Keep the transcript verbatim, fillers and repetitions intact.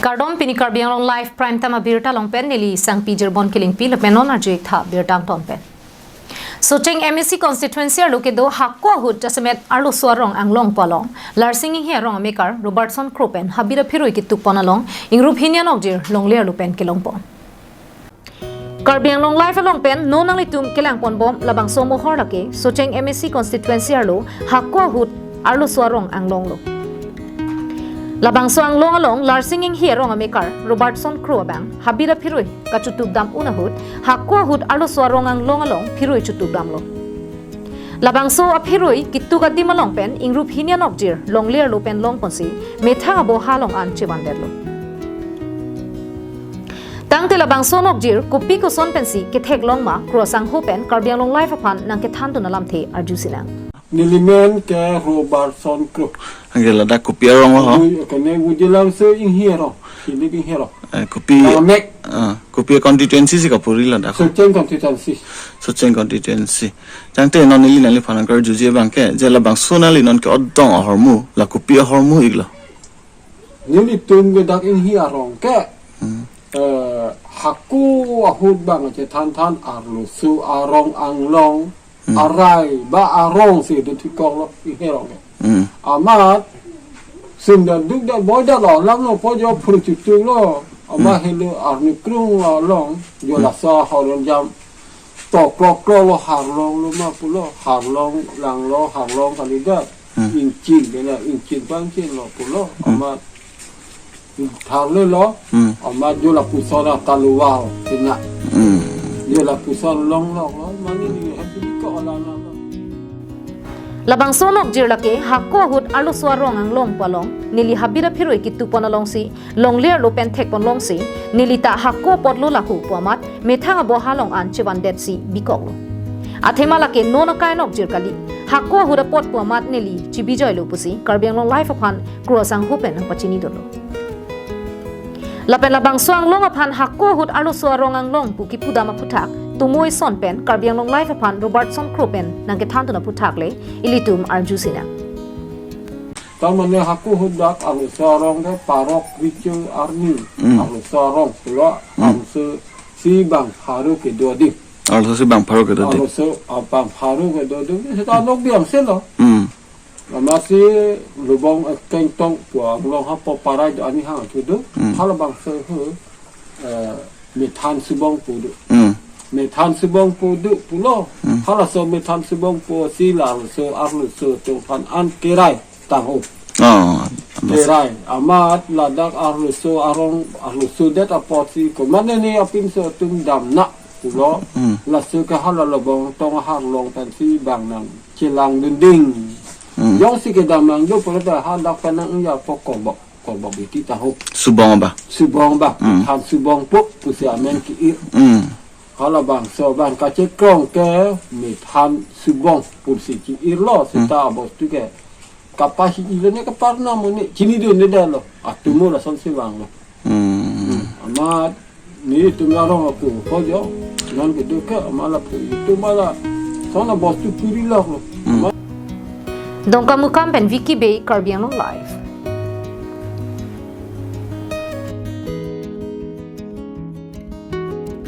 Kardom, pini Karbi Anglong Live Prime Time abirta along pen neli Sangpi Jirbon Killingpi lapen non arju-ik tha birta angton pen. Socheng M A C constituency arlo kedo Hako ahut jasemet arloso arong anglong pu along Larsing Inghi arong amekar Robertson Kro pen habit aphirui kituk pon along ingrup hini anokjir longle arlo pen kelong pon. Karbi Anglong Live along pen non nanglitum kelang pon bom labangso amohor lake Socheng M A C constituency arlo Hako ahut arloso arong anglong lo. Labangso anglong along Larsing Inghi arong amekar Robertson Kro abang habit aphirui kachutuk dam un ahut Hako ahut arloso arong anglong along phirui chutuk damlo. Labangso aphirui kituk adim along pen ingrup hini anokjir longle arlo pen long ponsi methang aboha along an chevandetlo. Tangte labangso anokjir kopi koson pensi kethek long ma, kro asangho pen Karbi Anglong Live aphan nangkethan dun alamthe arjusi nang. Nelimen ke Robertson Kro. Anke ladak kopi arong lo ho? Ui, kene Wujilamse Inghi arong. Sini Inghi arong. Eh, kopi, Karmek. Ah, kopi constituency si kapuri ladak ho? Socheng constituency. Socheng constituency. Tangte non neli nangliphan nangkarjuji abang ke, je labangso nangli non ke odong ahormu, la kopi ahormu iklo? Nelitum ke dak Inghi arong ke, Hmm. eh, Hako ahut bang chethan than arloso arong anglong, Hmm. arai ba arong si dun thikok lo Inghi arong ke. Hmm. Amat sunda duk da boy da lo lam lo po jo phru chutu lo. Ama Hmm. helo arni krung lo long jo Hmm. lasa horon jam. To klok klok lo harlong lo ma pulo, harlong langlo, harlong kalidet. Hmm. Ingchin bela ingchin pangchin lo pulo. Hmm. Ama tharle lo, Hmm. ama jo lapuson a taluwal pina. Hmm. Jo lapuson long long lo, mani ni happy ko ala na lo. Labangso anokjir lake Hako ahut arloso arong anglong pu along neli habit aphirui kituk pon alongsi longle arlo pen thek pon longsi neli ta Hako apot lo laho pu amat methang aboha along an chevandetsi bikoklo. Athema lake non akai anokjir kali, Hako ahut apot pu amat neli chibijoilo pusi Karbi Anglong Live aphan kro asangho pen nangpachini dunlo. Lapen labangso anglong aphan Hako ahut arloso arong anglong pu kipudam aphuthak tomo ison pen Karbi Anglong Live aphan Robertson Kro pen nangkethan dun aphuthak le ilitum arjusi nang. Tar mane Hako ahut dak arloso arong ke parok richo arni. Hmm. Arloso arong pulo Hmm. arloso si bang pharo kedo adim. Arloso si bang pharo kedo adim. Arloso, ah, bang pharo kedo adim. Seta nok biang se lo. Hmm. Amatsi lubong, eh, kengtong pu anglong ha po parai do ani hang kedo. Hmm. Halabangso ho, eh, Methan Subong pu do. Hmm. Methan Subong pu do pulo. Hmm. Halaso Methan Subong pu si la arloso arloso atum aphan an kerai tangho. Oh, amas. Kerai amat ladak arloso arong arloso det apotsi komatne ne apinso atum damna pulo. Hmm. Laso ke hala lubong tong harlong pensi bang nangchelang dunding. Hmm. Jongsi kedam nangjo pulo ta hadak pen nang ya po kobok. Kobok iti tangho. Subong ba? Subong ba. Hmm. Methan Subong pu pusi amen ke-ir. Hmm. Halabangso abang kachekrong ke Methan Subong pusi ke-ir lo, Hmm. seta abostu ke. Kapasi ilo ne kaparna mo ne, chinidunde lo. Atomo lasonsi vanglo. Hmm. Hmm. Amat nelitum arong ako, ko jo, non kedo ke, ama lapu itum ala, son abostu puri lok lo. Hmm. Ama Dongkamukam pen Vicky Bey, Karbi Anglong Live.